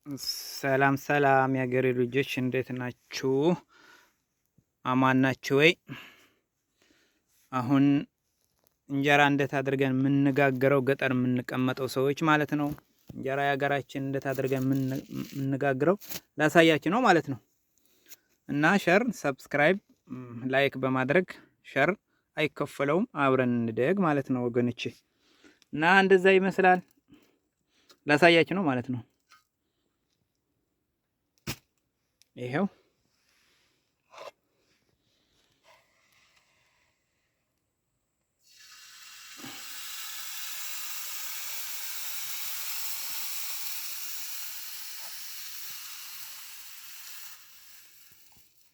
ሰላም ሰላም የሀገሬ ልጆች እንዴት ናችሁ? አማን ናችሁ ወይ? አሁን እንጀራ እንዴት አድርገን የምንጋግረው ገጠር የምንቀመጠው ሰዎች ማለት ነው። እንጀራ የሀገራችን እንዴት አድርገን የምንጋግረው ላሳያችሁ ነው ማለት ነው። እና share፣ subscribe፣ like በማድረግ share አይከፈለውም፣ አብረን እንደግ ማለት ነው ወገኖቼ። እና እንደዛ ይመስላል ላሳያችሁ ነው ማለት ነው። ይሄው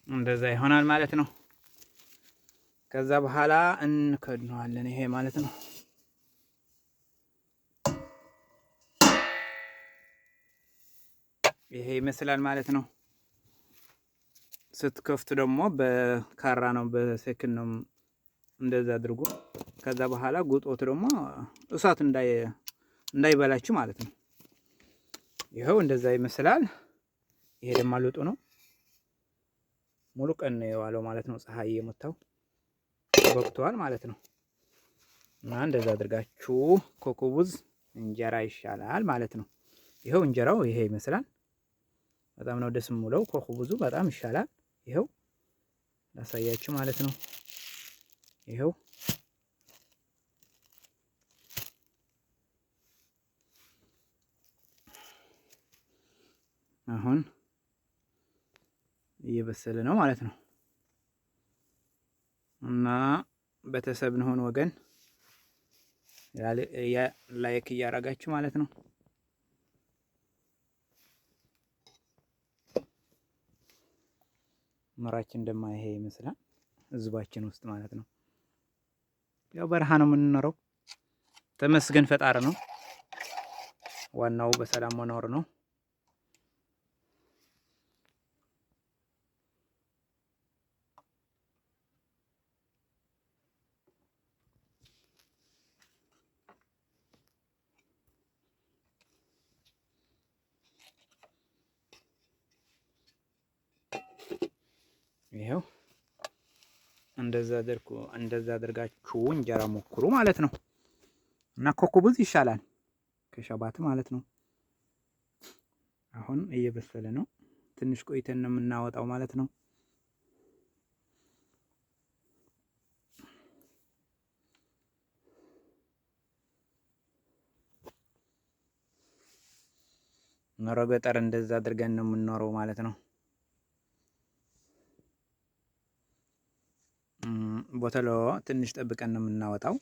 እንደዛ ይሆናል ማለት ነው። ከዛ በኋላ እንከድነዋለን ይሄ ማለት ነው። ይሄ ይመስላል ማለት ነው። ስትከፍቱ ደግሞ በካራ ነው በሴክን ነው እንደዛ አድርጎ ከዛ በኋላ ጉጦት ደግሞ እሳት እንዳይበላችሁ ማለት ነው። ይኸው እንደዛ ይመስላል። ይሄ ደግሞ ልጡ ነው። ሙሉ ቀን ነው የዋለው ማለት ነው። ፀሐይ የመታው በቅቷል ማለት ነው። እና እንደዛ አድርጋችሁ ኮኮቡዝ እንጀራ ይሻላል ማለት ነው። ይኸው እንጀራው ይሄ ይመስላል። በጣም ነው ደስ የሚለው። ኮኮቡዙ በጣም ይሻላል። ይኸው ላሳያችሁ ማለት ነው። ይኸው አሁን እየበሰለ ነው ማለት ነው። እና ቤተሰብ እንሆን ወገን like እያደረጋችሁ ማለት ነው። ኑሯችን ደማ ይሄ ይመስላል ህዝባችን ውስጥ ማለት ነው። ያው በረሃ ነው የምንኖረው። ተመስገን ፈጣሪ ነው። ዋናው በሰላም መኖር ነው። ይሄው እንደዛ አድርጉ፣ እንደዛ አድርጋችሁ እንጀራ ሞክሩ ማለት ነው። እና ኮኮቡዝ ይሻላል ከሸባት ማለት ነው። አሁን እየበሰለ ነው። ትንሽ ቆይተን ነው የምናወጣው ማለት ነው። ኖሮ ገጠር እንደዛ አድርገን ነው የምንኖረው ማለት ነው። ቦተሎ ትንሽ ጠብቀን ነው የምናወጣው።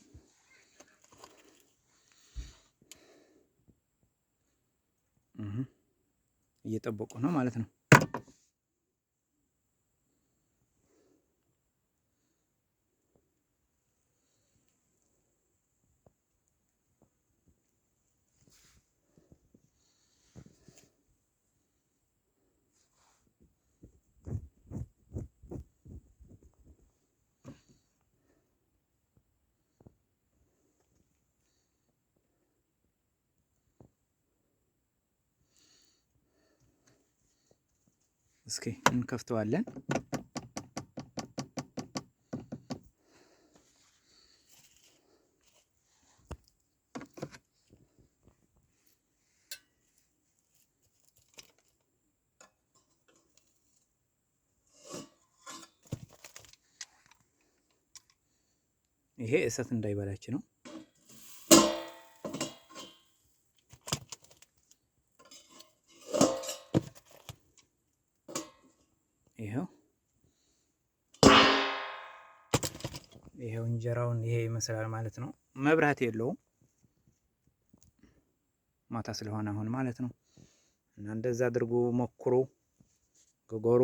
እየጠበቁ ነው ማለት ነው። እስኪ እንከፍተዋለን። ይሄ እሳት እንዳይበላች ነው። ይኸው ይኸው እንጀራውን ይሄ ይመስላል ማለት ነው። መብራት የለውም ማታ ስለሆነ አሁን ማለት ነው። እና እንደዛ አድርጎ ሞክሩ፣ ግገሩ።